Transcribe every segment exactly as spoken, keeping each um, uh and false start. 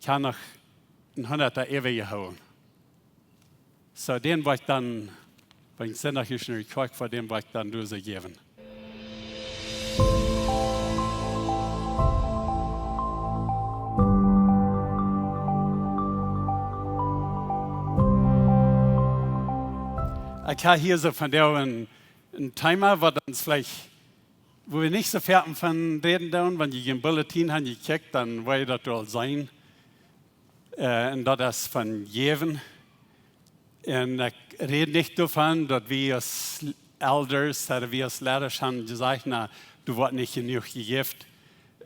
Kaun noch een Hundat äwa jehoolen. Soo, dän woa ekj dan, wan ekj Sindach hia no de Kjoakj foa, dän woa ekj dan doa soo jäwen. Ekj hab hia soo vondoag een, een Thema, waut ons veleicht, wua wie nich soo väl von räden doonen. Wan jie em Bulletin han jekjikjt, dan woa jie daut aul seenen. Äh, un daut es von jäwen. Un ekj räd nich doavon, daut wie aus Elders, ooda wie aus Leaders han jesajcht: "Na, doa woat nich jenuach jejäft."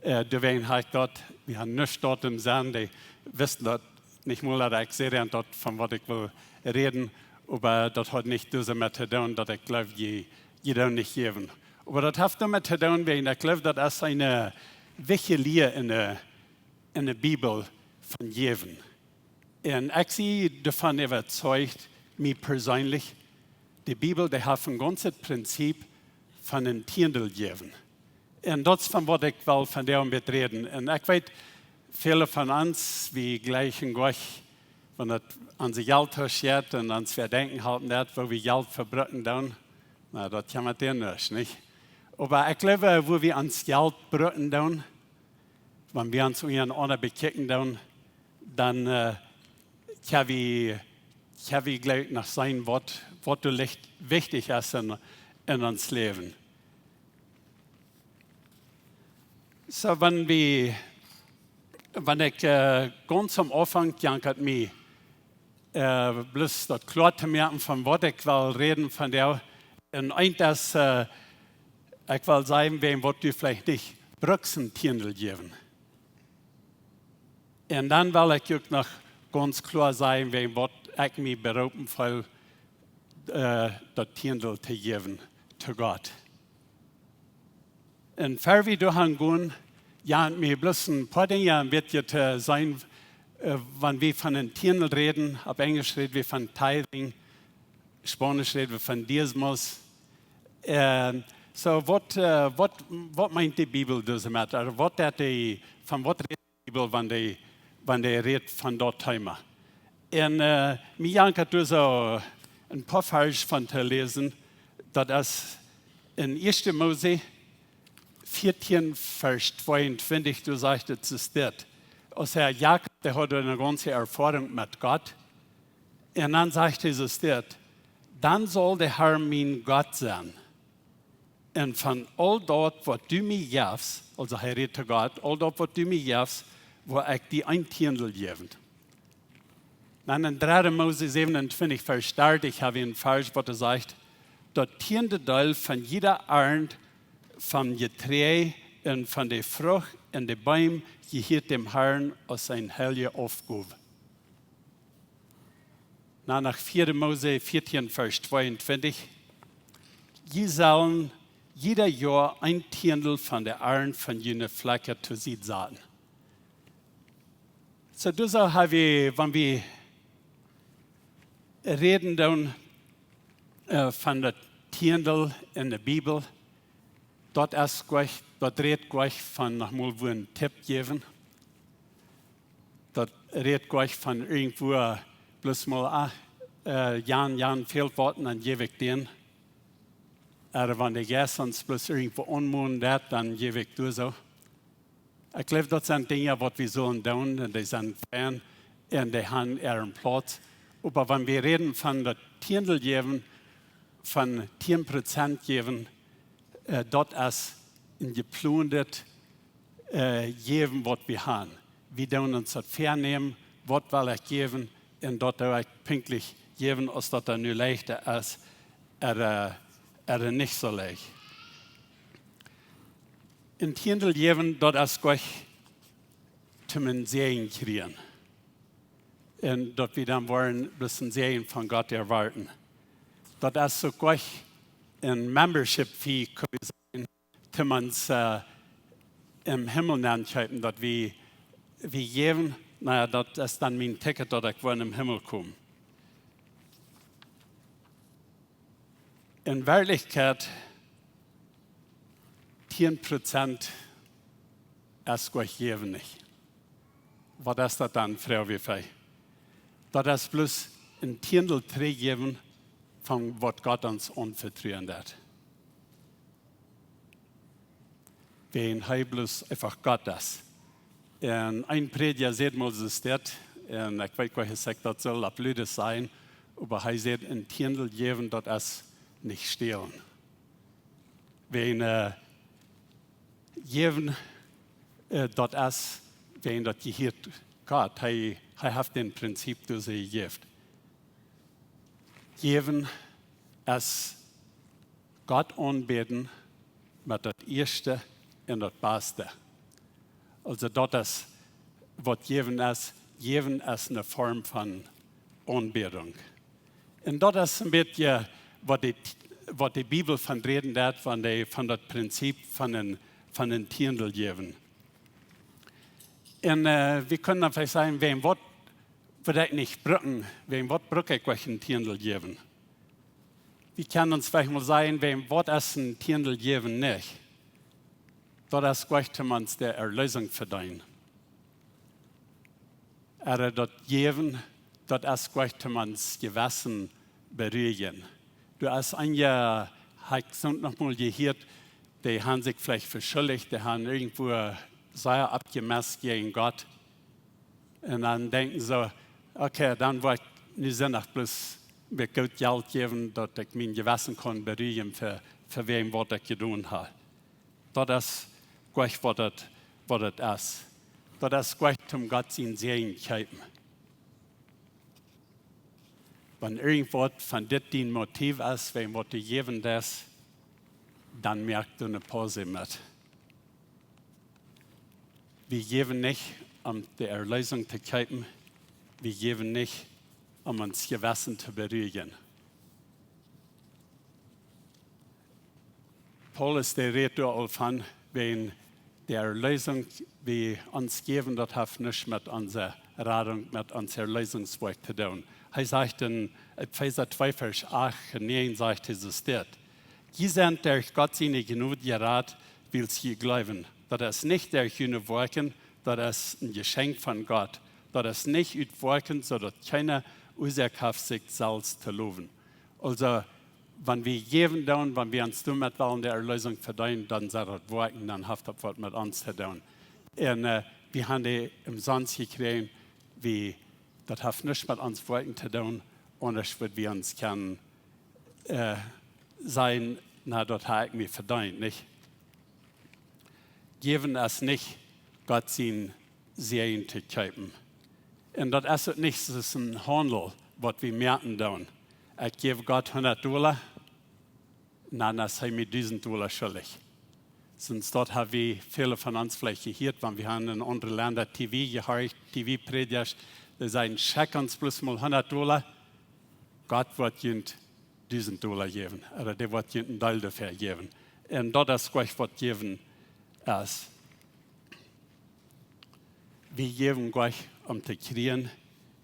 Äh, doawäajen hab ekj daut, wie han nuscht doa em Senn, dee wisten daut nich mol, daut ekj säd an daut, von waut ekj well räden, oba daut haft nich doamet to doonen, daut ekj jleew, jie, jie doonen nich jäwen. Oba daut haft doamet to doonen, wäajen ekj jleew, daut es eene wichtje Lia en de, en de Bibel von jäwen. Un ekj sie doavon äwazeicht, mie perseenlich, de Bibel, dee haft een gaunzet Prinzip von een Tiendel jäwen. Un daut es von waut ekj well vondoag met räden. Un ekj weet, väle von ons, wie jlikjen jlikj, wan daut aun de Jelttausch jeit un ons wäa denkjen halpen deit, woo wie Jelt vebruken doonen. Na, daut kaun met dän nich, nich? Oba ekj jleew, woo wie ons Jelt bruken doonen, wan wie ons unjarenaunda bekjikjen doonen, dan, äh, kjenn wie, kjenn wie jlikj noch seenen, waut, waut doa licht wichtich es en, en ons Läwen. Soo, wan wie, wan ekj, äh, gaunz aum Aunfank, jankat mie, äh, bloos daut kloa to moaken von waut ekj well räden vondoag. Un eent es, äh, ekj well sajen, wäm waut du veleicht nich brukst een Tiendel jäwen. Un dan well ekj uk noch gaunz kloa sajen, wäm waut ekj mie beroopen feel, äh, daut Tiendel to jäwen to Gott. Un ver wie doa han gonen, jo, mie bloos een poa Dinja een bät to sajen, äh, wan wie von een Tiendel räden, opp Enjlisch räd wie von tithing, Spaunisch räd wie von diezmos. Äh, soo, waut, äh, waut, waut meent de Bibel doamet? Ooda waut deit dee, von waut rät de Bibel, wan dee, wan dee rät von daut Thema? Un, äh, mie jankat doa soo een poa Varsch von to läsen. Daut es en Ieeschte Mose vieetieen, Varsch tweeuntwintich, doa sajcht et soo dit. Aus hee, Jakob, dee haud eene gaunze Erfoarunk met Gott. Un dan sajcht hee soo dit: "Dan saul de Herr mien Gott sennen. Un von aul daut, waut du mie jefst," aulsoo hee rät to Gott, "aul daut, waut du mie jefst, woa ekj die een Tiendel jäwen." Dan en dredde Mose säwenuntwintich, Varsch dartich, hab wie een Varsch, waut doa sajcht: "Daut Tieendedeel von jiede Arnt vom Jeträajd un von de Frucht un de Beem jehieet däm Herrn aus eene heilje Aufgow." Dan noch vieede Mose vieetieen, Varsch tweeuntwintich: "Jie sellen jieda Joa een Tieendel von de Arnt von june Flakja to Sied saten." Soo, doa soo hab wie, wan wie räden doonen, äh, von daut Tieendel en de Bibel, daut es jlikj, daut rät jlikj von noch mol wua een Tip jäwen. Daut rät jlikj von irjentwua bloos mol, ah, äh, jan, jan, fält waut, dan jäw ekj dän. Ooda wan de Jeist ons bloos irjentwua aunmonen deit, dan jäw ekj doa soo. Ekj jleew, daut sent Dinja, waut wie sellen doonen, un dee sent fein, un dee han äaren Plauz. Oba wan wie räden von daut Tieendel jäwen, von tieen Prozent jäwen, äh, daut es een jeplontet, äh, Jäwen, waut wie han. Wie doonen ons daut väanämen, waut well ekj jäwen, un daut doo ekj pinkjtlich jäwen, aus daut dan nu leichta es, ooda, ooda nich soo leicht. Een Tieendel jäwen, daut es jlikj toom een Säajen kjrieen. Un daut wie dan woaren bloos een Säajen von Gott erwoaten. Daut es soo jlikj een Membership Fee, kaun wie sajen, toom ons, äh, em Himmel nenkjeepen, daut wie, wie jäwen, na jo, daut es dan mien Ticket, daut ekj woa em Himmel komen. En Werkjlichkjeit, tieen Prozent es jlikj jäwen nich. Waut es daut dan, froag wie veleicht? Daut es bloos een Tieendel trigjjäwen von waut Gott ons aunvetruen deed. Wäajen hee bloos eefach Gott es. Un een Prädja säd mol soo waut, un ekj weet nich aus ekj daut saul opp Lüdes sajen, oba hee säd: Een Tieendel jäwen, daut es nich stälen. Wäajen, äh, jäwen, äh, daut es, wäajen daut jehieet Gott. Hee, hee haft daut Prinzip doa soo jejäft. Jäwen es Gott aunbäden met daut ieeschte un daut baste. Aulsoo daut es waut jäwen es. Jäwen es eene Form von Aunbädunk. Un daut es een bät waut de, waut de Bibel von räden deed, von de, von daut Prinzip von een, von een Tieendel jäwen. Un, äh, wie kjennen dan veleicht sajen, wäajen waut wudd ekj nich brucken, wäajen waut bruck ekj nich een Tieendel jäwen? Wie kjennen ons veleicht mol sajen, wäajen waut es een Tieendel jäwen nich? Daut es nich, om ons de Erlösung vedeenen. Ooda daut jäwen, daut es nich, om ons Jewessen beruijen. Doa es eenje, hab ekj soont noch mol jehieet, dee haben sikj veleicht veschuldicht, dee haben irjentwua sea aufjemast jäajen Gott. Un dan denkjen see: Okay, dan woa ekj nu Sindach bloos een bät Jelt jäwen, daut ekj mien Jewessen kaun beruijen fa, fa wäajen waut ekj jedonen hab. Daut es nich waut daut, waut daut es. Daut es nich, om Gott sienen Säajen to kjrieen. Wan irjentwaut von dit dien Motiv es, wäajen waut du jäwen deist, dan moak doa eene Paus met. Wie jäwen nich, om de Erlösung to kjrieen. Wie jäwen nich, om ons Jewessen to beruijen. Paulus, dee rät doa aul von, wäajen de Erlösung, wie ons jäwen, daut haft nuscht met onse Radunk, met ons Erlösungswoakj to doonen. Hee sajcht en Efeesa twee, Varsch acht un näajen, sajcht hee soo dit: Jie sent derch Gott siene Jnod jerat, wiels jie jleewen. Daut es nich derch june Woakjen, daut es een Jeschenkj von Gott. Daut es nich ut Woakjen, soo daut kjeena Uasoak haft, sikj selfst to lowen. Aulsoo, wan wie jäwen doonen, wan wie ons doamet wellen de Erlösung vedeenen, dan sent daut Woakjen, dan haft daut waut met ons to doonen. Un, äh, wie haben dee omsonst jekjräajen, wie, daut haft nuscht met ons Woakjen to doonen, aundasch wudd wie ons kjennen, äh, sajen: Na, daut hab ekj mie vedeent, nich? Jäwen es nich Gott sienen Säajen to kjeepen. Un daut es uk nich, daut es een Haundel, waut wie moaken doonen. Ekj jäw Gott hundat Dolla, dan es hee mie dusent Dolla schuldich. Soo daut haben väle von ons veleicht jehieet, wan wie haben en aundre Lenda T V jehorcht, T V-Prädjasch, dee sajen: Schekj ons bloos mol hundat Dolla, Gott woat junt dusent Dolla jäwen, ooda dee woat junt een Deel doafäa jäwen. Un daut es nich waut jäwen es. Wie jäwen nich om to kjrieen,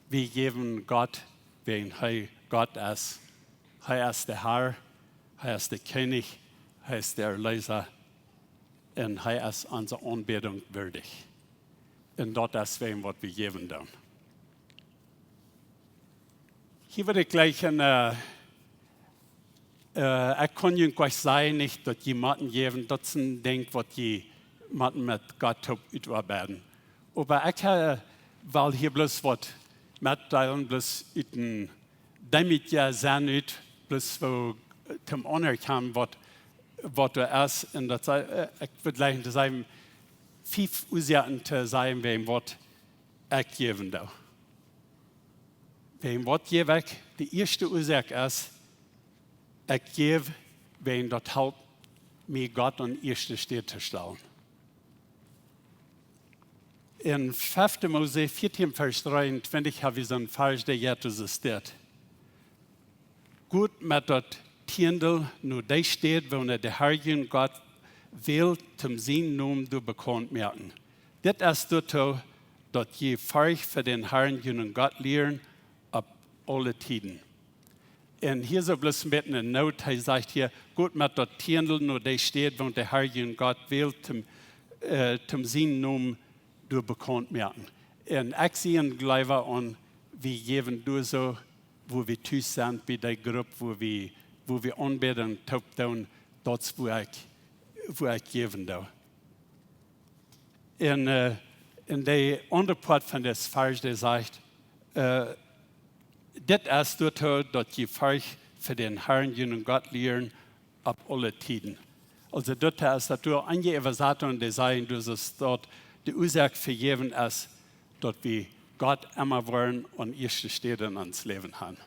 wie jäwen Gott, wäajen hee Gott es. Hee es de Har, hee es de Kjennich, hee es de Erleesa, un hee es onse Aunbädunk wieedich. Un daut es wäajen waut wie jäwen doonen. Hia wudd ekj jlikj een, äh, äh, ekj kaun junt nich sajen, nich, daut jie motten jäwen, daut es een Dinkj waut jie motten met Gott toop utoabeiden. Oba ekj, äh, well hia bloos waut metdeelen, bloos ut een deemootja Senn ut, bloos fa, äh, toom aunerkjanen waut, waut doa es. Un daut see, äh, ekj wudd jlikj to sajen, fief Uasoaken to sajen, wäajen waut ekj jäwen doo. Wäajen waut jäw ekj? De ieeschte Uasoak es, ekj jäw, wäajen daut halpt mie Gott aun ieeschte Städ to stalen. En fefte Mose vieetieen, Varsch dreeuntwintich, hab wie soon Varsch, dee jeit soo dit: Got met daut Tieendel no dee Städ, woone de Har jun Gott wält, toom sienen Nomen doa bekaunt moaken. Dit es doatoo, daut jie Forcht fa dän Harn, junen Gott, lieren opp aule Tieden. Un hia soo bloos een bät eene Noot, hee sajcht hia: Got met daut Tieendel no dee Städ, woone de Har jun Gott wält, toom, äh, toom sienen Nomen doa bekaunt moaken. Un ekj sie een Gleewa aun, wie jäwen doa soo, wua wie tus sent, bie dee Grupp, wua wie, wua wie aunbäden, toop doonen, daut es wua ekj, wua ekj jäwen doo. Un, äh, un de aundre Poat von dit Varsch, dee sajcht, äh, dit es doatoo, daut jie Forcht fa dän Harn, junen Gott, lieren, opp aule Tieden. Aulsoo, daut es daut doa aun de Äwasatunk, dee sajen, daut es daut de Uasoak fa jäwen es, daut wie Gott emma woaren aun ieeschte Städ en ons Läwen haben.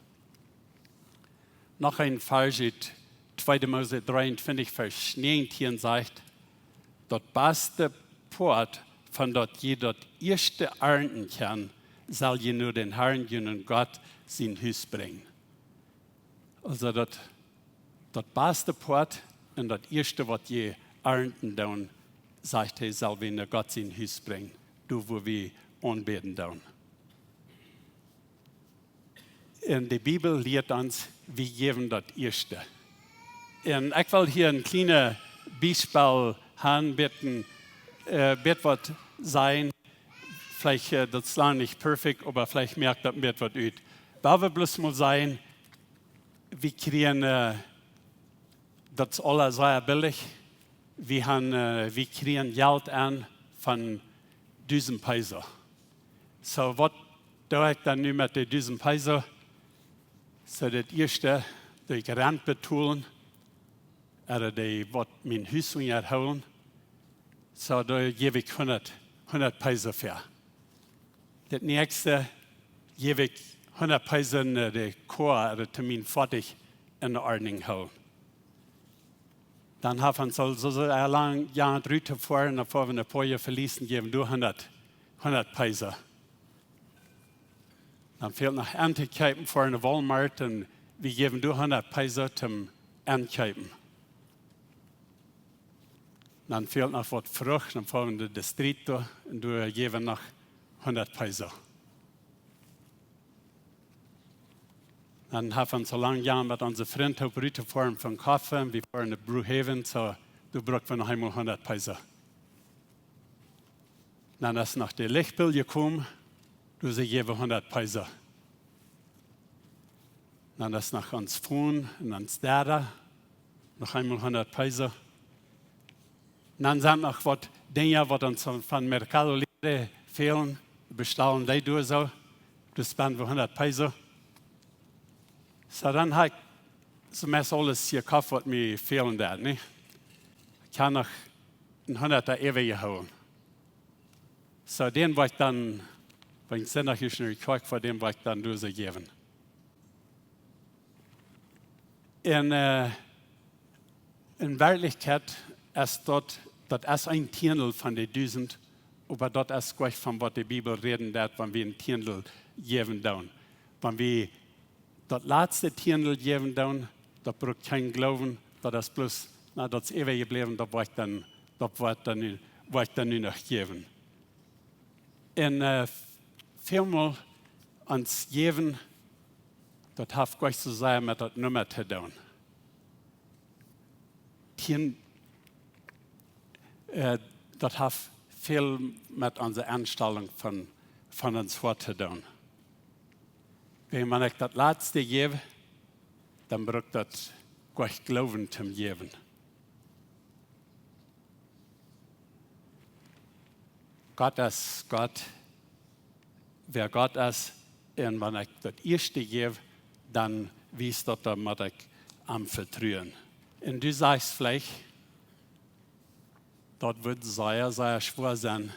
Noch een Varsch ut tweede Mose dreeuntwintich, Varsch näajentieen sajcht, daut baste Poat von daut jie daut ieeschte arnten kjennen, sell jie no dän Harn, junen Gott, sien Hus brinjen. Aulsoo daut, daut baste Poat un daut ieeschte, waut jie arnten doonen, sajcht hee, sell wie no Gott sien Hus brinjen, doa wua wie aunbäden doonen. Un de Bibel lieet ons, wie jäwen daut ieeschte. Un ekj well hia een kjlienet Biespel aunbieden, äh, bät waut sajen, veleicht, äh, daut es lang nich perfekt, oba veleicht moakt daut een bät waut ut. Wan wie bloos mol sajen, wie kjrieen, äh, daut es aules sea billich, wie haben, äh, wie kjrieen Jelt aun von dusent Peso. Soo, waut doo ekj dan nu met de dusent Peso? Soo, daut ieeschte, doo ekj Rent betolen, ooda dee waut mien Hus unjahoolen. Soo, doa jäw ekj hundat, hundat Peso fa. Daut näakjste jäw ekj hundat Peso no de Koa, ooda to mien Foatich en Ordnunk hoolen. Dan haft eena soo, soo, soo lang jehaut rut to foaren, dan foaren wie een poa Joa veloten, jäwen doa hundat, hundat Peso. Dan fält noch enn to kjeepen fa een Walmart un wie jäwen doa hundat Peso toom enkjeepen. Dan fält noch waut Frucht, dan foaren wie no de Distrito un doa jäwen noch hundat Peso. Dan haft eena soo lang jehaut met onse Frind toop rut to foaren fa Koffe, un wie foaren no Brookhaven, soo, doa bruck wie noch eemol hundat Peso. Dan es noch de Lichtbill jekomen, doa sent äwa hundat Peso. Dan es noch ons Phone un ons Data, noch eemol hundat Peso. Dan sent noch waut Dinja, waut ons von, von Mercado Libre fälen, bestalen dee doa soo. Doa spenden wie hundat Peso. Soo, dan hab ekj soo meist aules jekoft, waut mie fälen deed, nä? Ekj hab noch een hundat äwajehoolen. Soo, dän woa ekj dan, wan ekj Sindach hia no de Kjoakj foa, dän woa ekj dan doa soo jäwen. En, äh, en Werkjlichkjeit es daut, daut es een Tieendel von de dusent, oba daut es nich von waut de Bibel räden deit, wan wie een Tieendel jäwen doonen. Wan wie daut latste Tieendel jäwen doonen, daut brukt kjeen Gloowen, daut es bloos, na, daut es äwajebläwen, daut woa ekj dan, daut woa ekj dan nu, woa ekj dan nu noch jäwen. En, äh, välmol ons Jäwen, daut haft nich soo sea met daut Numma to doonen. Tien, äh, daut haft väl met onse Enstalunk von, von ons Hoat to doonen. Wan, wan ekj daut latste jäw, dan brukt daut nich Gloowen toom jäwen. Gott es Gott, wäa Gott es, un wan ekj daut ieeschte jäw, dan wiest daut, dan mott ekj am vetruen. Un du sajchst veleicht, daut woat sea, sea schwoa sennen,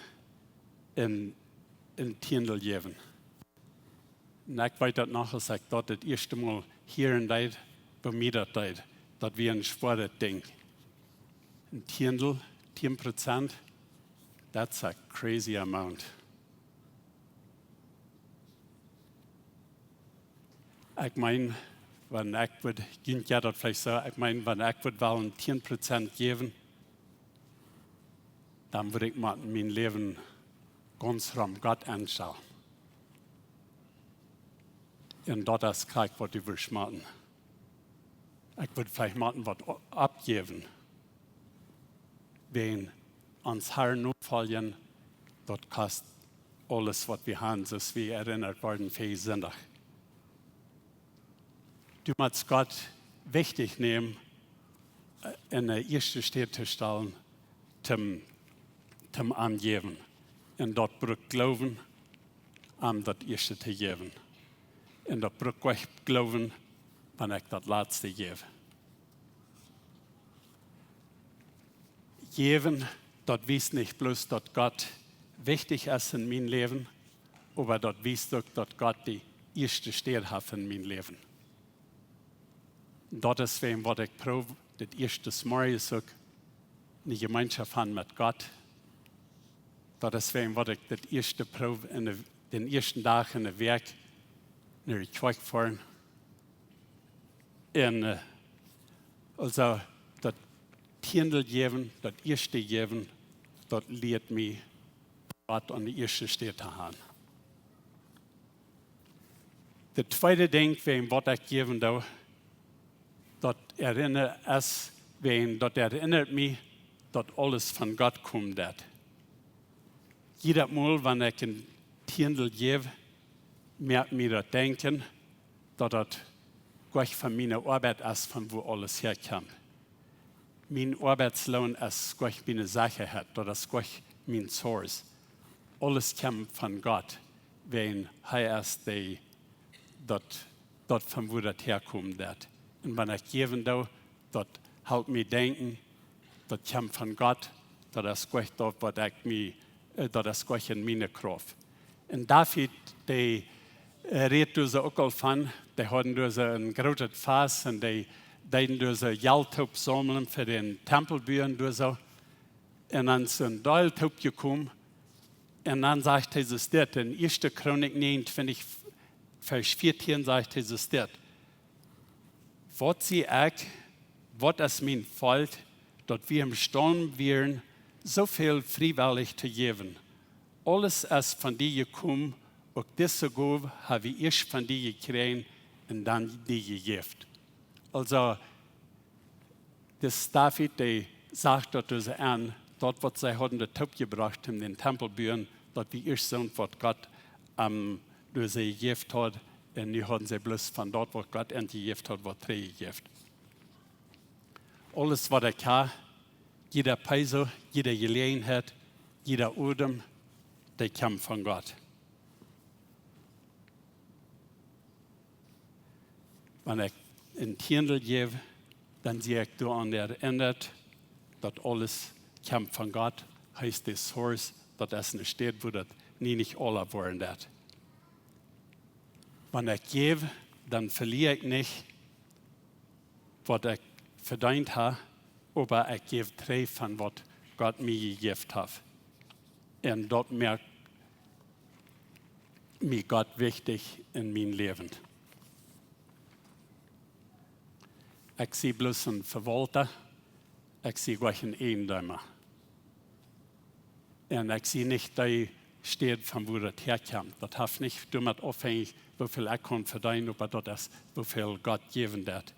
een, een Tieendel jäwen. Un ekj weet daut noch, aus ekj daut daut ieeschte Mol hieren deed, bie mie daut deed, daut wia een schwoaret Dinkj. Een Tieendel, tieen Prozent, that's a crazy amount. Ekj meen, wan ekj wudd, junt jeit daut veleicht soo, ekj meen, wan ekj wudd wellen tieen Prozent jäwen, dan wudd ekj mau mien Läwen gaunz rom Gott enstalen. Un daut es krakjt waut du wurscht motten. Ekj wudd veleicht motten waut o-, oppjäwen. Wan ons Harn nofoljen, daut kost aules waut wie han, soo aus wie erinnat worden fa Sindach. Du motst Gott wichtich nämen, äh, enne ieeschte Städ to stalen, toom, toom am jäwen. Un daut brukt Gloowen, am daut ieeschte to jäwen. Un daut brukt uk Gloowen, wan ekj daut latste jäw. Jäwen, daut wiest nich bloos, daut Gott wichtich es en mien Läwen, oba daut wiest uk, daut Gott de ieeschte Städ haft en mien Läwen. Daut es wäajen waut ekj proow, daut ieeschte Morjes uk ne Jemeenschoft han met Gott. Daut es wäajen waut ekj daut ieeschte proow en de, dän ieeschten Dach en de Wäakj no de Kjoakj foaren. Un, äh, aulsoo, daut Tiendel jäwen, daut ieeschte jäwen, daut lieet mie, Gott aun de ieeschte Städ to han. Daut tweede Dinkj, wäajen waut ekj jäwen doo, daut erinnat es, wäajen daut erinnat mie, daut aules von Gott kjemt, daut. Jiedet Mol, wan ekj een Tiendel jäw, moakt mie daut denkjen, daut daut nich von miene Oabeit es, von wua aules häakjemt. Mien Oabeitsloon es nich miene Sechaheit, daut es nich mien source. Aules kjemt von Gott, wäajen hee es dee, daut, daut von wua daut häakjemt, daut. Un wan ekj jäwen doo, daut halpt mie denkjen, daut kjemt von Gott, daut es nich daut waut ekj mie, äh, daut es nich en miene Krauft. Un David, dee, äh, rät doa soo uk aul von, dee hauden doa soo een grootet Fast un dee deeden doa soo Jelt toop saumlen fa dän Tempel buen doa soo. Un dan es een Deel toop jekomen. Un dan sajcht hee soo dit, en ieeschte Chronik näajenuntwintich, Varsch vieetieen sajcht hee soo dit: Waut sie ekj, waut es mien Volkj, daut wie emstaund wieren, soo väl friewellich to jäwen? Aules es von die jekomen, uk dise Gow ha wie ieescht von die jekjräajen un dan die jejäft. Aulsoo, dis David, dee sach daut doa soo aun, daut waut see hauden doa toop jebrocht en dän Tempel buen, daut wia ieescht soont waut Gott, ähm, doa see jejäft haud, un nu hauden see bloos von daut waut Gott an jejäft haud, waut trigj jejäft. Aules waut ekj ha, jieda Peso, jieda Jeläajenheit, jieda Odem, dee kjemt von Gott. Wan ekj een Tiendel jäw, dan sie ekj doaraun erinnat, daut aules kjemt von Gott, hee es de source, daut es ne Städ, wua daut nie nich aula woaren deit. Wan ekj jäw, dan velia ekj nich, waut ekj vedeent ha, oba ekj jäw trigj von waut Gott mie jejäft haft. Un daut moakt mie Gott wichtich en mien Läwen. Ekj sie bloos een Vewaulta, ekj sie nich een Eejendeema. Un ekj sie nich dee Städ von wua daut häakjemt. Daut haft nich doamet aufhänjich, woo väl ekj kaun vedeenen, oba daut es, woo väl Gott jäwen deit.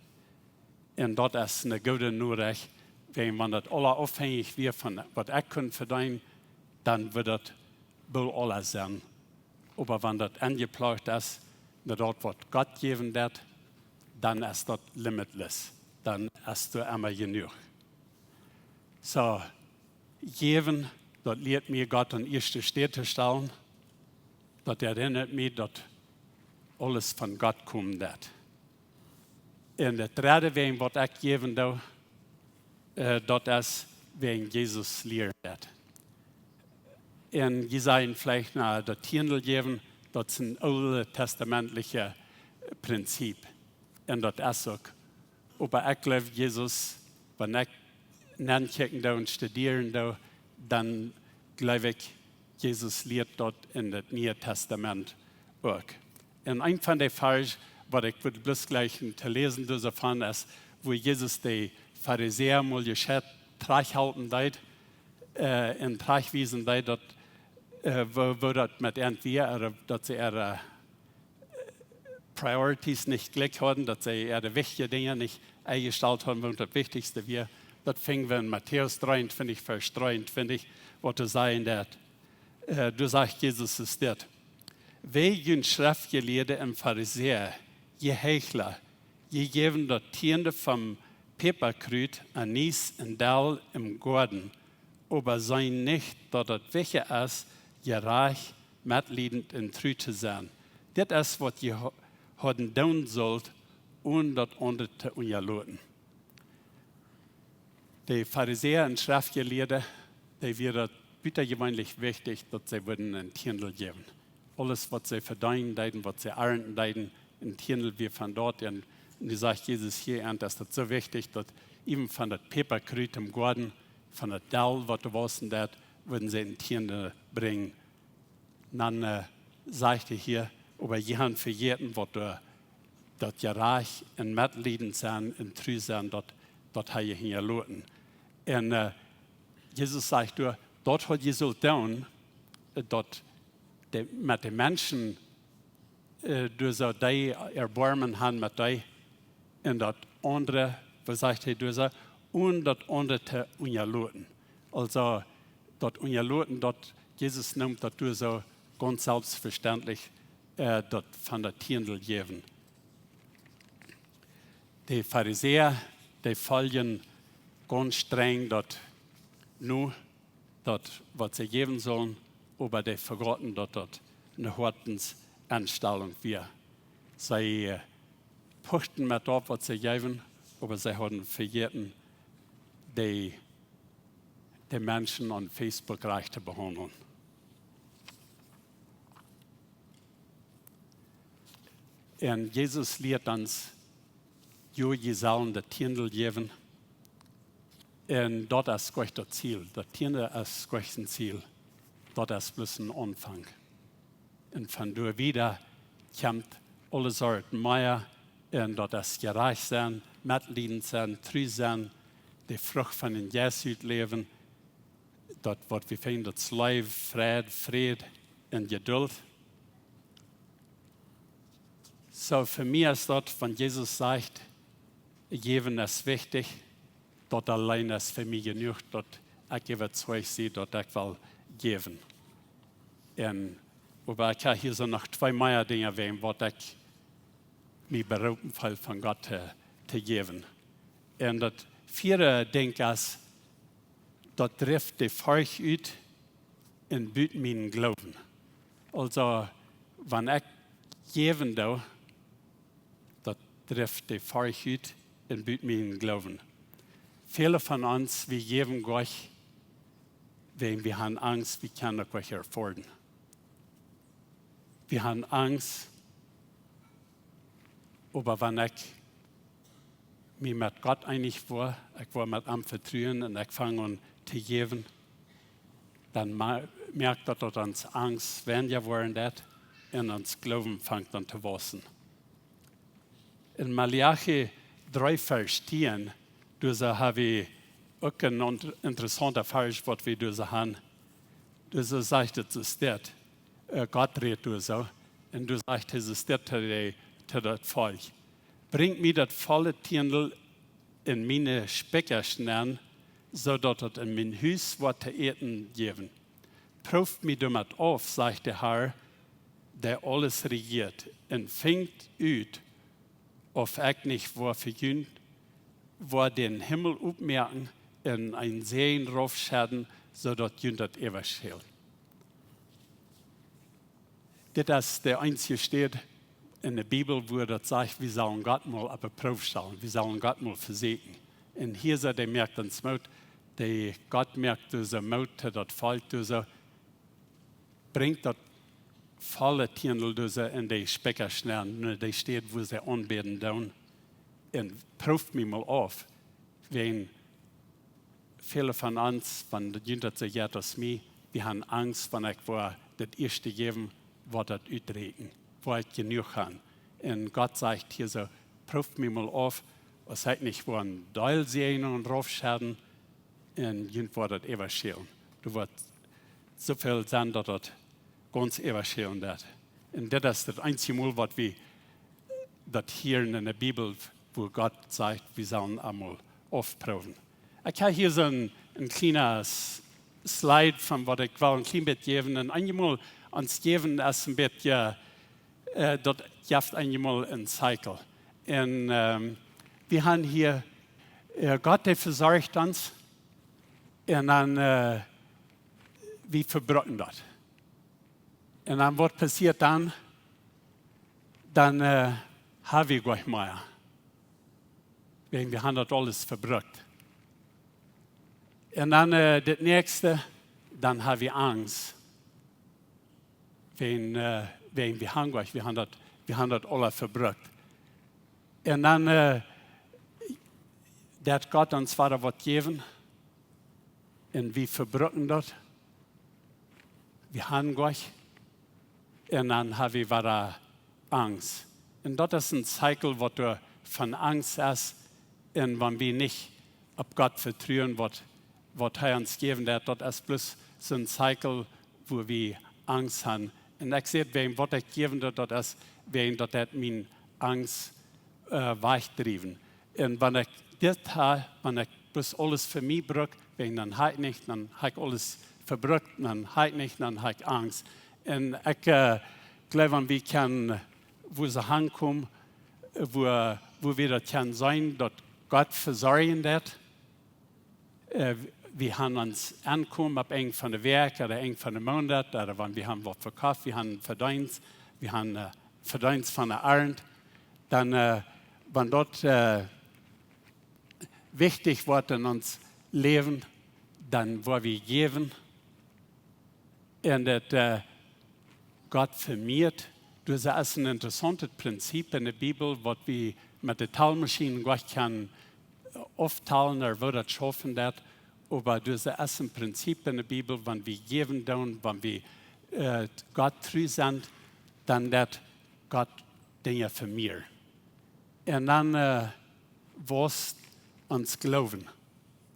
Un daut es ne goode Norecht, wäajen wan daut aula aufhänjich wia von waut ekj kunn vedeenen, dan wudd daut boolt aula sennen. Oba wan daut enjeplot es, no daut waut Gott jäwen deit, dan es daut limitless. Dan es doa emma jenuach. Soo, jäwen, daut lieet mie Gott aun ieeschte Städ to stalen. Daut erinnat mie, daut aules von Gott kjemt, daut. Un daut dredde, wäajen waut ekj jäwen doo, äh, daut es, wäajen Jesus lieren deit. Un jie sajen veleicht, na, daut Tiendel jäwen, daut es een ooltestamentlichet Prinzip. Un daut es uk. Oba ekj jleew, Jesus, wan ekj nenkjikjen doo un studieren doo, dan jleew ekj, Jesus lieet daut en daut Niee Tastament uk. Un een von de Varsch, waut ekj wudd bloos jlikjen to läsen, doa soo von es, wua Jesus de Farisäa mol jescheit trajchthalpen deed, äh, un trajchtwiesen deed, daut, äh, woo, woo daut met an wia, ooda daut see äare, äh, priorities nich jlikj hauden, daut see äare wichtje Dinja nich enjestalt hauden, waut daut wichtichste wia. Daut finj wie en Matäus dreeuntwintich, Varsch dreeuntwintich, waut doa sajcht daut: Doa sajcht Jesus es dit: Wee junt Schreftjelieede un Farisäa, jie Heichla, jie jäwen daut Tieende vom Päpakrut, Anis un Dall em Goaden, oba seenen nich daut daut wichtich es, jerajcht, metliedent un tru to sennen. Dit es waut jie hauden doonen sullt, onen daut aundre to unjaloten. De Farisäa un Schreftjelieede, dee wia daut butajeweenlich wichtich daut see wudden een Tieendel jäwen. Aules waut see vedeenen deeden, waut see arnten deeden, een Tieendel wia von daut. Un nu sajcht Jesus hia, es daut soo wichtich daut iewen von daut Päpakrut em Goaden, von daut Dall waut doa wausen deed, wudden see een Tieendel brinjen. Dan sajcht hee hia: Oba jie han vejäten waut daut jerajcht un metliedent sennen un tru sennen, daut ha jie hinjaloten. Un Jesus sajcht doa, daut haud jie sullt doonen, daut met de Menschen doa soo dee Erboarmen han met dee, un daut aundre, waut sajcht hee doa soo, onen daut aundre to unjaloten. Aulsoo daut unjaloten, daut Jesus nemt daut doa soo gaunz selfstvestendlich, daut von daut Tieendel jäwen. De Farisäa, dee foljen gaunz strenj daut no, daut waut see jäwen sullen, oba dee vegauten daut daut ne Hoatensenstalunk wia. See puchten met daut waut see jeewen, oba see hauden vejäten de Menschen aun Facebook rajcht to behaundlen. Un Jesus lieet ons: Jo, jie sellen daut Tieendel jäwen. Un daut es goanich daut Ziel. Daut Tieendel es goanich sien Ziel. Daut es bloos een Aunfank. Un von doa wieda kjemt aule Sort mea, un daut es jerajcht sennen, metliedent sennen, tru sennen, de Frucht von dän Jeist utläwen, daut waut wie finjen, daut es Leew, Freid, Fräd un Jedult. Soo fa mie es daut, wan Jesus sajcht, jäwen es wichtich, daut auleen es fa mie jenuach, daut ekj äwazeicht sie daut ekj well jäwen. Un, oba ekj ha hia soo noch twee mea Dinja wäajen waut ekj mie beroopen feel von Gott to jäwen. Un daut vieede Dinkj es, daut drift de Forcht ut un but mienen Gloowen. Aulsoo wan ekj jäwen doo, daut drift de Forcht ut un but mienen Gloowen. Väle von ons, wie jäwen goanich, wäajen wie han Angst, wie kjennen daut nich afforden. Wie han Angst, oba wan ekj mie met Gott eenich woa, ekj woa met am vetruen un ekj fang aun to jäwen, dan moakt daut, daut ons Angst weinja woaren deit un ons Gloowen fangt aun to wausen. En Maleachi dree Varsch tieen, doa soo ha wie uk een interessaunta Varsch waut wie doa soo han. Doa soo sajcht et soo dit, Gott rät doa soo, un doa sajcht hee soo dit to daut Volkj: Brinjt mie daut volle Tiendel en miene Spikjasch nenn, soo daut daut en mien Hus woat to äten jäwen. Prooft mie doamet auf, sajcht de Har, dee aules rejieet, un finjt ut, auf ekj nich woa fa junt, woa dän Himmel opmoaken un een Säajen raufschedden, soo daut junt daut äwaschält. Dit es de eensje Städ en de Bibel wua daut sajcht, wie sellen Gott mol oppe Proow stalen, wie sellen Gott mol vesieekjen. Un hia soo, dee moakt ons Moot, dee Gott moakt doa soo Moot to daut Volkj doa soo: Brinjt daut volle Tiendel doa soo en de Spikjasch nenn, no de Städ wua see aunbäden doonen, un prooft mie mol auf, wäajen väle von ons, wan junt daut soo jeit aus mie, wie han Angst, wan ekj woa daut ieeschte jäwen, woat daut uträakjen, woa ekj jenuach han. Un Gott sajcht hia soo: Prooft mie mol auf, aus ekj nich woa een Deel Säajen raufschedden, un junt woat daut äwaschälen. Doa woat soo väl sennen daut daut gauns äwaschälen deit. Un dit es daut eensje Mol waut wie daut hieren en de Bibel, wua Gott sajcht, wie sellen am mol aufproowen. Ekj ha hia soo een kjliena slide von waut ekj well een kjlien bät jäwen. Un eenjemol ons jäwen es een bät, äh, daut jeft eenjemol een Cycle. Un, ähm, wie haben hia, äh, Gott, dee vesorcht ons. Un dan, äh, wie vebruken daut. Un dan waut passieet dan? Dan, äh, haben wie goanich mea. Wäajen wie haben daut aules vebrukt. Un dan, äh, daut näakjste, dan haben wie Angst. Wäajen, äh, wäajen wie haben goanich, wie haben daut, wie haben daut aules vebrukt. Un dan, äh, daut Gott ons wada waut jäwen. Un wie vebruken daut. Wie haben goanich. Un dan haben wie wada Angst. Un daut es een Cycle, waut doa von Angst es. Un wan wie nich opp Gott vetruen, waut, waut hee ons jäwen deit, daut es bloos soon Cycle, wua wie Angst haben. Un ekj saj, wäajen waut ekj jäwen doo, daut es, wäajen daut deit miene Angst, äh, wajchdriewen. Un wan ekj dit hab, wan ekj bloos aules fa mie bruk, wäajen dan hab ekj nich, dan hab ekj aules vebrukt, dan hab ekj nich, dan hab ekj Angst. Un ekj, äh, jleew, wan wie kjennen, wua see hankomen, wua, wua wie daut kjennen seenen, daut Gott vesorjen deit. Äh, wie haben ons Enkomen opp Enj von de Wäakj ooda Enj von de Moonat, ooda wan wie haben waut vekoft, wie haben Vedeenst, wie haben, äh, Vedeenst von de Arnt. Dan, äh, wan daut, äh, wichtich woat en ons Läwen, dan woa wie jäwen. Un daut, äh, Gott vemieet. Daut es een interessauntet Prinzip en de Bibel, waut wie met de Talmaschien goanich kjennen, äh, auftalen, ooda woo daut schaufen deit. Oba daut es een Prinzip en de Bibel, wan wie jäwen doonen, wan wie, äh, Gott tru sent, dan deit Gott Dinja vemieren. Un dan, äh, wausst ons Gloowen.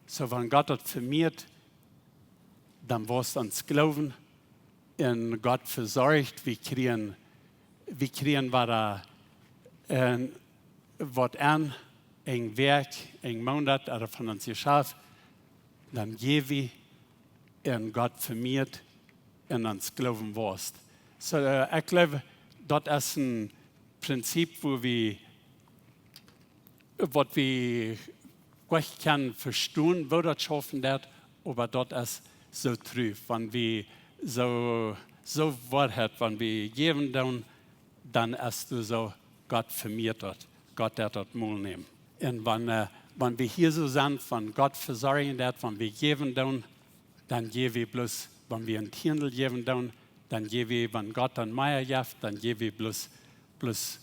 Soo, wan Gott daut vemieet, dan wausst ons Gloowen. Un Gott vesorcht, wie kjrieen, wie kjrieen wada, äh, waut aun, een Wäakj, een Moonat, ooda von ons Jeschaft, dan jäw wie un Gott vemieet un ons Gloowen wausst. Soo, äh, ekj jleew, daut es een Prinzip, wua wie, waut wie goanich kjennen vestonen, woo daut schaufen deit, oba daut es soo tru, wan wie soo, soo Woarheit, wan wie jäwen doonen, dan es daut soo, Gott vemieet daut, Gott deit daut mol nämen. Un wan, äh, wan wie hia soo sent, wan Gott vesorjen deit, wan wie jäwen doonen, dan jäw wie bloos, wan wie een Tiendel jäwen doonen, dan jäw wie, wan Gott dan mea jeft, dan jäw wie bloos, bloos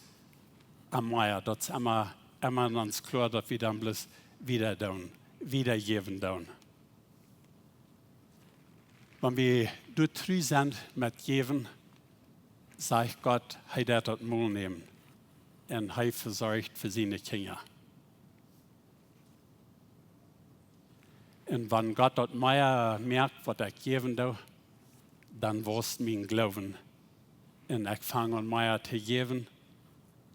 am mea. Daut es emma, emma ons kloa, daut wie dan bloos wieda doonen, wieda jäwen doonen. Wan wie doa tru sent met jäwen, sajcht Gott, hee deit daut mol nämen. Un hee vesorcht fa siene Kjinja. Un wan Gott daut mea moakt, waut ekj jäwen doo, dan wausst mien Gloowen. Un ekj fang aun mea to jäwen.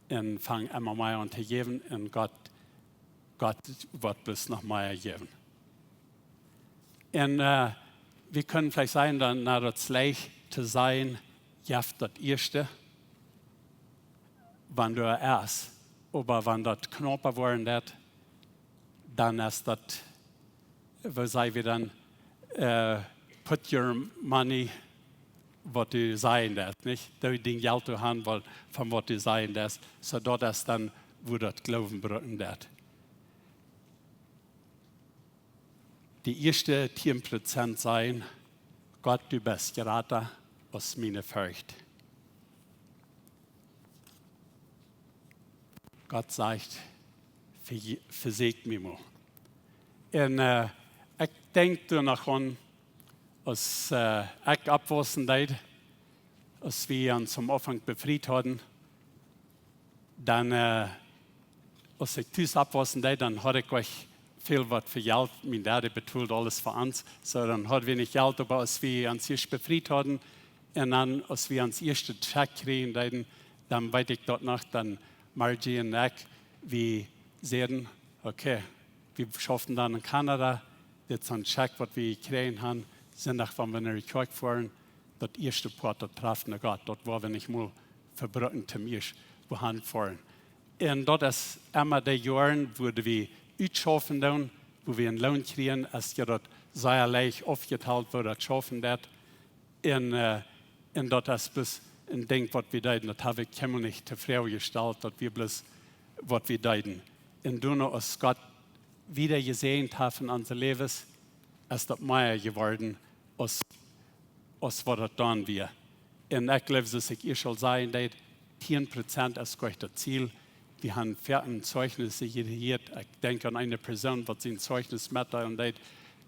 Un fang emma mea aun to jäwen. Un Gott, Gott woat bloos noch mea jäwen. Un, äh, wie kjennen veleicht sajen, dan, na, daut es leicht to sajen, jeft daut ieeschte, wan du es. Oba wan daut knaupa woaren deit, dan es daut, woo saj wie dan, äh, put your money, waut du sajen deist, nich? Doo dien Jelt doa han, waut, von waut du sajen deist, soo daut es dan, wua daut Gloowen brucken deit. De ieeschte tieen Prozent sajen, Gott, du best jrata aus miene Forcht. Gott sajcht, "Ve-, vesäakj mie mol." Un, äh, ekj denkj doa noch aun, aus, äh, ekj oppwaussen deed, aus wie ons aum Aunfank befriet hauden, dan, äh, aus ekj tus oppwaussen deed, dan haud ekj uk väl waut fa Jelt. Mien Daddy betold aules fa ons. Soo, dan haud wie nich Jelt, oba aus wie ons ieescht befriet hauden un dan aus wie ons ieeschte Check kjrieen deeden, dan weet ekj daut noch, dan Margie un ekj, wie säden, okay, wie schauften dan en Kanada, dit es een Check, waut wie jekjräajen han, Sindach, wan wie no de Kjoakj foaren, daut ieeschte Poat, daut traft no Gott. Daut woa wie nich mol vebruken, toom ieescht wua han foaren. Un daut es emma de Joaren, wua wie utschaufen doonen, wua wie een Loon kjrieen, es je daut sea leicht aufjetalt, woo daut schaufen deit. Un, äh, un daut es bloos een Dinkj, waut wie deeden. Daut hab ekj kjeenmol nich to Froag jestalt, daut wia bloos, waut wie deeden. Un doano, aus Gott wieda jesäajent haft en onse Läwes, es daut mea jeworden, aus, aus waut daut dan wia. Un ekj jleew, soo aus ekj ieescht aul säd, daut tieen Prozent es goanich daut Ziel. Wie han foaken Zeichnis jehieet. Ekj denkj aun eene Persoon, waut sien Zeichnis metdeelen deed,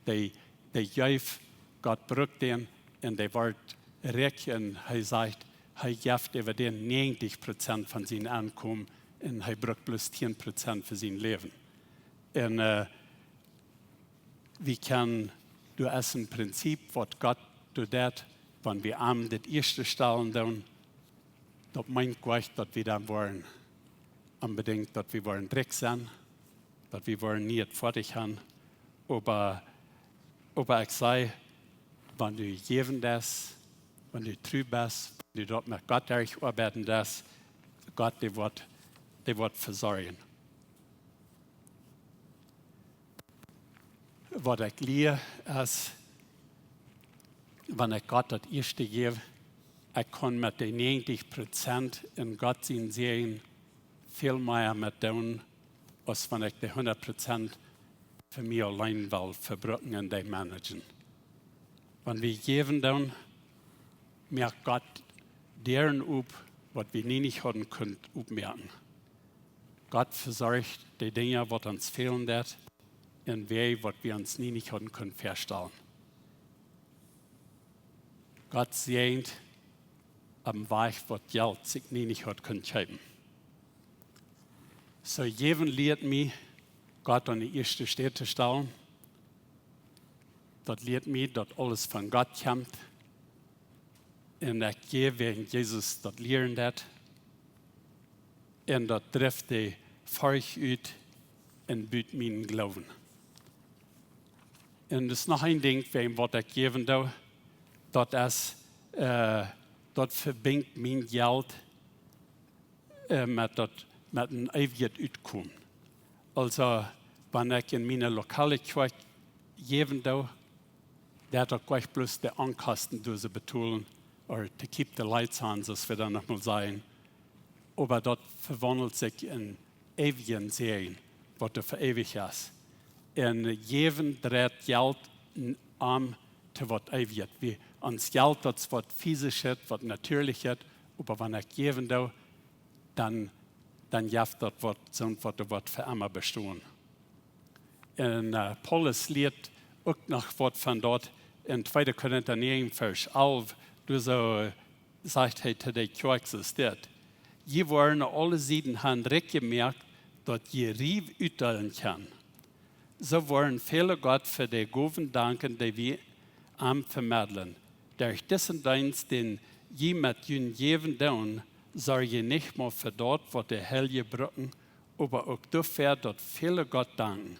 dee, dee jeef, Gott brukt dän, un dee wort rikj, un hee sajcht, hee jeft äwa dän näajentich Prozent von sien Enkomen, un hee brukt bloos tieen Prozent fa sien Läwen. Un, äh, wie kjennen, doa es een Prinzip, waut Gott doa deit, wan wie am daut ieeschte stalen doonen, daut meent goanich, daut wie dan woaren, onbedinjt, daut wie woaren rikj sennen, daut wie woaren nie daut foadich haben. Oba, oba ekj saj, wan du jäwen deist, wan du tru best, wan du daut met Gott derchoabeiden deist, Gott, dee woat, dee woat vesorjen. Waut ekj lia es, wan ekj Gott daut ieeschte jäw, ekj kaun met de näajentich Prozent en Gott sien Säajen väl mea met doonen, aus wan ekj de hundat Prozent fa mie auleen well vebruken un dee managen. Wan wie jäwen doonen, moakt Gott Däaren op, waut wie nie nich hauden kunt opmoaken. Gott vesorcht de Dinja, waut ons fälen deit, un Wäaj, waut wie ons nie nich hauden kunt väastalen. Gott säajent opp een Wajch, waut Jelt sikj nie nich haud kunt kjeepen. Soo, jäwen lieet mie, Gott aun de ieeschte Städ to stalen. Daut lieet mie, daut aules von Gott kjemt. Un ekj jäw wäajen Jesus daut lieren deed. Un daut drift de Forcht ut un but mienen Gloowen. Un daut es noch een Dinkj, wäajen waut ekj jäwen doo, daut es, äh, daut vebinjt mien Jelt, äh, met daut, met een eewjet Utkomen. Aulsoo, wan ekj en miene lokale Kjoakj jäwen doo, daut ekj goanich bloos de Onkosten doo soo betolen, or to keep the lights on, soo aus wie dan noch mol sajen. Oba daut vewaundelt sikj en eewjen Säajen, waut doa fa eewich es. Un jäwen dreit Jelt n-, om to waut eewjet. Wie, ons Jelt, daut es waut fisischet, waut natieelichet, oba wan ekj jäwen doo, dan, dan jeft daut waut, soont waut, waut fa emma bestonen. Un, äh, Paulus lieet uk noch waut von daut en tweede Korinta näajen, Varsch alf, doa soo sajcht hee to de Kjoakj soo dit: Jie woaren aule Sieden han rikj jemoakt, daut jie riew utdeelen kjennen. Soo woaren väle Gott fa de Gowen danken, dee wie am vemedlen. Derch disen Deenst, dän jie met jun Jäwen doonen, sorj jie nich mau fa daut, waut de Heilje brucken, oba uk doafäa, daut väle Gott danken.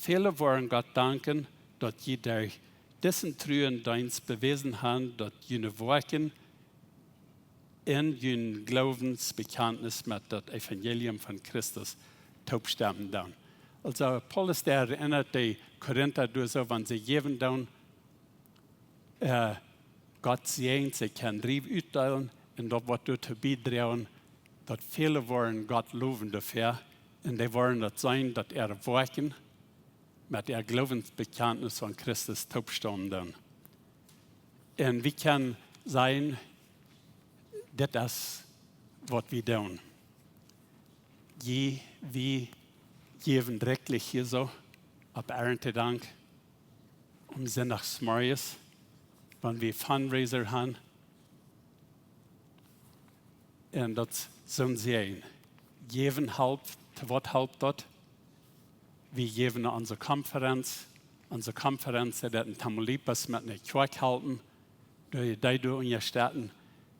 Väle woaren Gott danken, daut jie derch disen truen Deenst bewäsen han, daut june Woakjen un jun Gloowensbekjantnis met daut Evangelium von Christus toopstemmen doonen. Aulsoo, Paulus, dee erinnat de Korinta doa soo, wan see jäwen doonen, äh, Gott säajent, see kjennen riew utdeelen, un daut woat doatoo biedroagen, daut väle woaren Gott lowen doafäa, un dee woaren daut seenen, daut äare Woakjen met äa Gloowensbekjantnis aun Christus toopstemmen doonen. Un wie kjennen sajen, dit es waut wie doonen. Jie, wie jäwen rikjlich hia soo opp Erntedank, om Sindach zemorjes, wan wie Fundraiser han. Un daut es soon Säajen. Jäwen halpt, to waut halpt daut? Wie jäwen no onse Konferenz. Onse Konferenz, dee deit en Tamaulipas met ne Kjoakj halpen. Dee, dee deit doa unjastetten.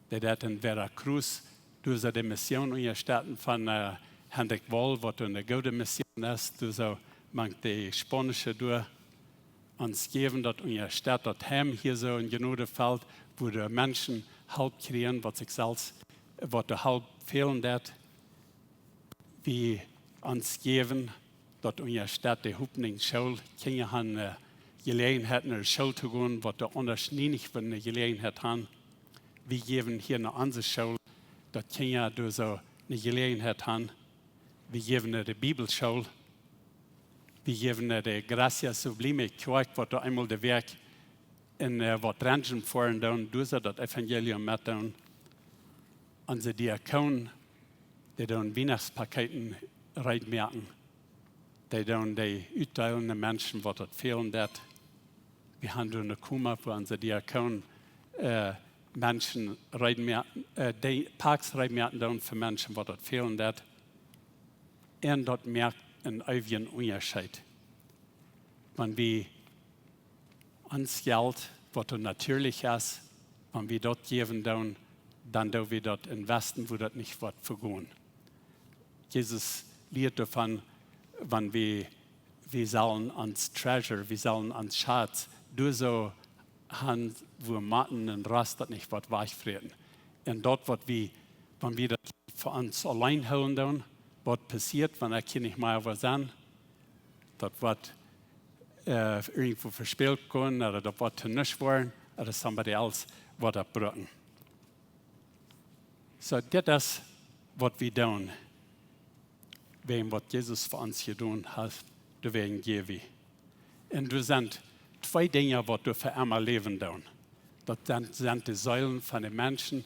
Dee deit en Veracruz, doa soo de Mission unjastetten von, äh, Hendrik Wall, waut doa ne goode Mission es, doa soo mank de Spaunische doa. ons jäwen, daut unjastett daut Heim hia soo en Jnodefelt, wua de Menschen Help kjrieen, waut sikj selfst, waut de Help fälen deit. Wie ons jäwen, daut unjastett de Hopninj School, Kjinja han, äh, Jeläajenheit no de School to gonen, waut doa aundasch nienich von ne Jeläajenheit han. Wie jäwen hia no onse School, daut Kjinja doa soo ne Jeläajenheit han. Wie jäwen no de Bibelschool. Wie jäwen no de Gracia Sublime Kjoakj, waut doa eemol de Wäakj en, äh, waut Rentjen foaren doonen, doa see daut Evangelium met doonen. Onse Diakonen, dee doonen Wiennachtspakjeten reed moaken. Dee doonen dee utdeelen de Menschen, waut daut fälen deit. Wie han doa ne Koma, wua onse Diakonen, äh, Menschen reed moaken, äh, dee Packs reed moaken doonen fa Menschen, waut daut fälen deit. Un daut moakt eenen eewjen Unjascheet. Wan wie ons Jelt, waut doa natieelich es, wan wie daut jäwen doonen, dan doo wie daut inwesten, wua daut nich woat vegonen. Jesus lieet doavon, wan wie, wie sellen ons treasure, wie sellen ons Schatz, doa soo han, wua Motten un Rost daut nich woat wajchfräten. Un daut, waut wie, wan wie daut fa ons auleen hoolen doonen, waut passieet, wan ekj hia nich mea woa sennen? Daut woat, äh, irjentwua vespält gonen, ooda daut woat to nuscht woaren, ooda somebody else woat daut brucken. Soo, dit es, waut wie doonen. Wäajen waut Jesus fa ons jedonen haft, doawäajen jäw wie. Un doa sent twee Dinja, waut doa fa emma läwen doonen. Daut sent, sent de Seelen von de Menschen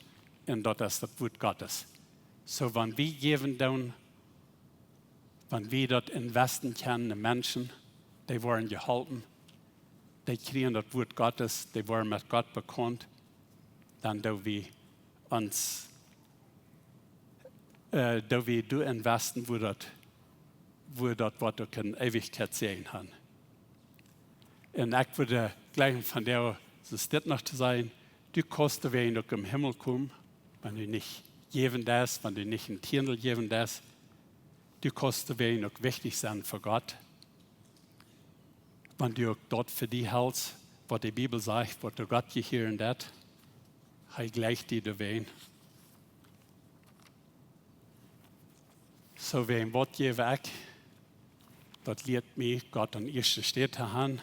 un daut es daut Wuat Gottes. Soo, wan wie jäwen doonen, wan wie daut inwesten kjennen en Menschen, dee woaren jeholpen, dee kjrieen daut Wuat Gottes, dee woaren met Gott bekaunt, dan doo wie ons, äh, doo wie doa inwesten, wua daut, wua daut woat uk en Eewichkjeit Säajen han. Un ekj wudd jleichen von die, es dit noch to sajen, du kaust doawäajen uk em Himmel komen, wan du nich jäwen deist, wan du nich een Tiendel jäwen deist, du kaust doawäajen uk wichtich sennen fa Gott. Wan du uk daut fa die helst, waut de Bibel sajcht, waut to Gott jehieren deit, hee jleicht die doawäajen. Soo, wäajen waut jäw ekj? Daut lieet mie, Gott aun ieeschte Städ to han.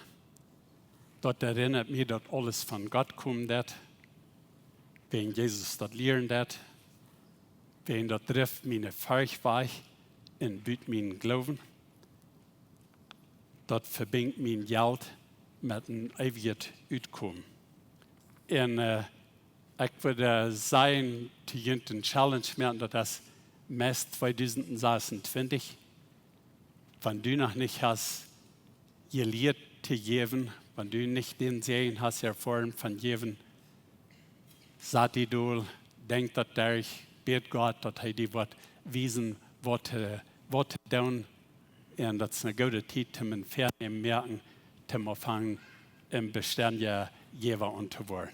Daut erinnat mie, daut aules von Gott kjemt, daut, wäajen Jesus daut lieren deed, wäajen daut drift miene Forcht wajch un but mienen Gloowen. Daut vebinjt mien Jelt met een eewjet Utkomen. Un, äh, ekj wudd, äh, sajen, to junt een Challenge moaken, daut es meist tweedusent sasuntwintich. Wan du noch nich hast jelieet to jäwen, wan du nich dän Säajen hast erfoaren von jäwen, sat die dol, denkj daut derch, bäd Gott, daut hee die woat wiesen, waut to, waut to doonen. Un daut es eene goode Tiet, om een Väanämen moaken, om aunfangen, een bestendja Jäwa auntowoaren.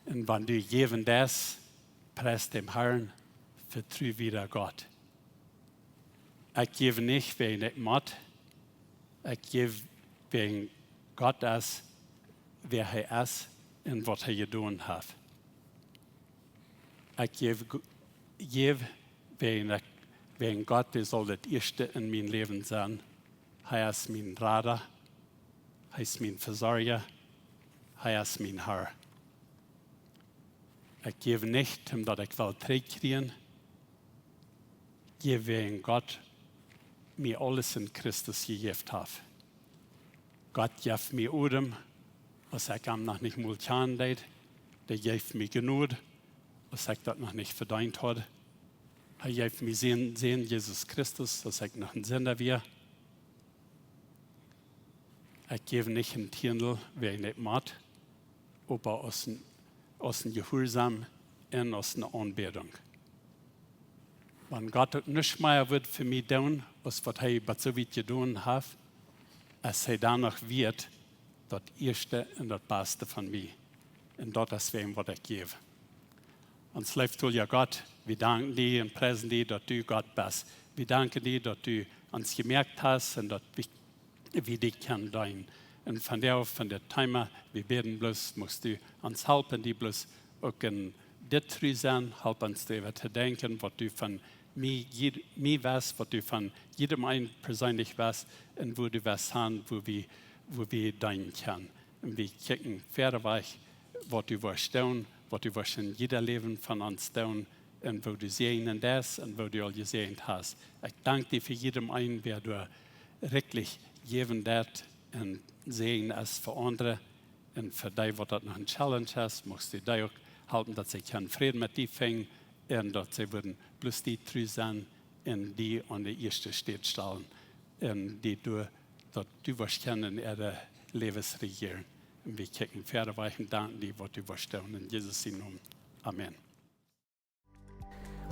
Un wan du jäwen deist, pries däm Harn, vetru wada Gott. Ekj jäw nich wäajen ekj mott, ekj jäw wäajen Gott es, wäa hee es un waut hee jedonen haft. Ekj jäw, jäw wäajen ekj, wäajen Gott, dee saul daut ieeschte en mien Läwen sennen. Hee es mien Rada, hee es mien Vesorja, hee es mien Har. Ekj jäw nich, om daut ekj well trigjkjrieen, jäw wäajen Gott mie aules en Christus jejäft haft. Gott jeef mie Odem, aus ekj am noch nich mol kjanen deed. Dee jeef mie Jnod, aus ekj daut noch nich vedeent haud. Hee jeef mie sienen Sän, Jesus Christus, aus ekj noch een Sinda wia. Ekj jäw nich een Tiendel, wäajen ekj mott, oba aus een, aus een Jehuarsaum un aus eene Aunbädunk. Wan Gott uk nuscht mea wudd fa mie doonen, aus waut hee bat soo wiet jedonen haft, es hee dan noch wieet daut ieeschte un daut baste von mie. Un daut es wäajen waut ekj jäw. Ons leeftolja Gott, wie danken die un priesen die, daut du Gott best. Wie danken die, daut du ons jemoakt hast un daut wie wie die kjennen deenen. Un vondoag, von dit Thema, wie bäden bloos, muchst du ons halpen, die bloos uk en dit tru sennen, halp ons doaräwa to denkjen, waut du von mie, jied-, mie weetst, waut du von jiedem eenen perseenlich weetst, un woo du weetst han, woo wie, woo wie deenen kjennen. Un wie kjikjen wieda wajch, waut du woascht doonen, waut du woascht en jieda Läwen von ons doonen, un woo du säajnen deist, un woo du aul jesäajent hast. Ekj dank die fa jiedem eenen, wäa doa werkjlich jäwen deit un Säajen es fa aundre. Un fa dee, waut daut noch een Challenge es, muchst du dee uk halpen, daut see kjennen Fräd met die finjen un daut see wudden bloos die tru sennen un die aun de ieeschte Städ stalen. Un die doa, daut du woascht kjennen en äare Läwes rejieren. Un wie kjikjen wieda wajch un danken die, waut du woascht doonen. En Jesus sienen Nomen. Amen.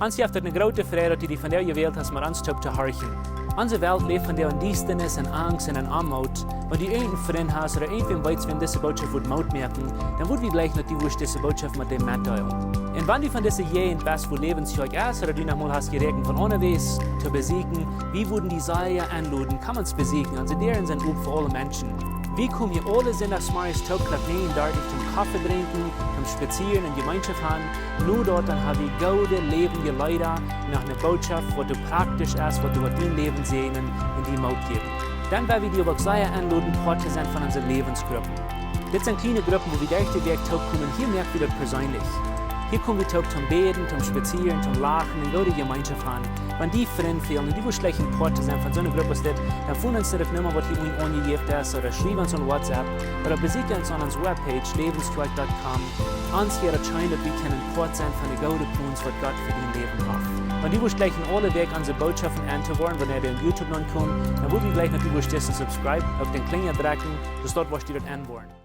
Ons jeft et eene groote Freid, daut du die vondoag jewält hast, met ons toop to horchen. Onse Welt läft vondoag en Diestanis, en Angst un en Oamoot. Wan du irjent een Frint hast ooda irjentwäm weetst, wäm dise Bootschoft wudd Moot moaken, dan wudd wie jleichen, daut du wurscht dise Bootschoft met däm metdeelen. Un wan du von dise Jäajent best, wua Läwens Kjoakj es, ooda du noch mol hast jeräakjent von aunjewäajen to besieekjen, wie wudden die sea enloden, komm ons besieekjen. Onse Däaren sent op fa aule Menschen. Wie komen hia aule Sindachsmorjes toop Klock näajen dartich toom Koffe drinkjen, toom spazieren un Jemeenschoft han. No daut dan ha wie goode läwendje Leeda, noch eene Bootschoft, waut doa praktisch es, waut doa woat dien Läwen säajnen un die Moot jäwen. Dan well wie die uk sea enloden, Poat to sennen von onse Läwensgruppen. Dit sent kjliene Gruppen, wua wie derch de Wäakj toop komen. Hia moak wie daut perseenlich. Hia kom wie toop toom bäden, toom spazieren, toom lachen un goode Jemeenschoft han. Wan die Frind fälen un du wurscht jleichen Poat to sennen von soone Grupp aus dit, dan foon ons no de Numma, waut hia unjen aunjejäft es, ooda schriew ons aun WhatsApp, ooda besieekj ons aun onse Webpage, läwens kjoakj dot com. Ons jeit daut scheen, daut wie kjennen Poat sennen von de goode Plons, waut Gott fa dien Läwen haft. Wan du wurscht jleichen aule Wäakj onse Bootschoften enn to woaren, wanea dee opp YouTube nopp komen, dan wudd wie jleichen, daut du wurscht disen subscribe, opp dän Klinja drekjen, soo daut du wurscht daut enn woaren.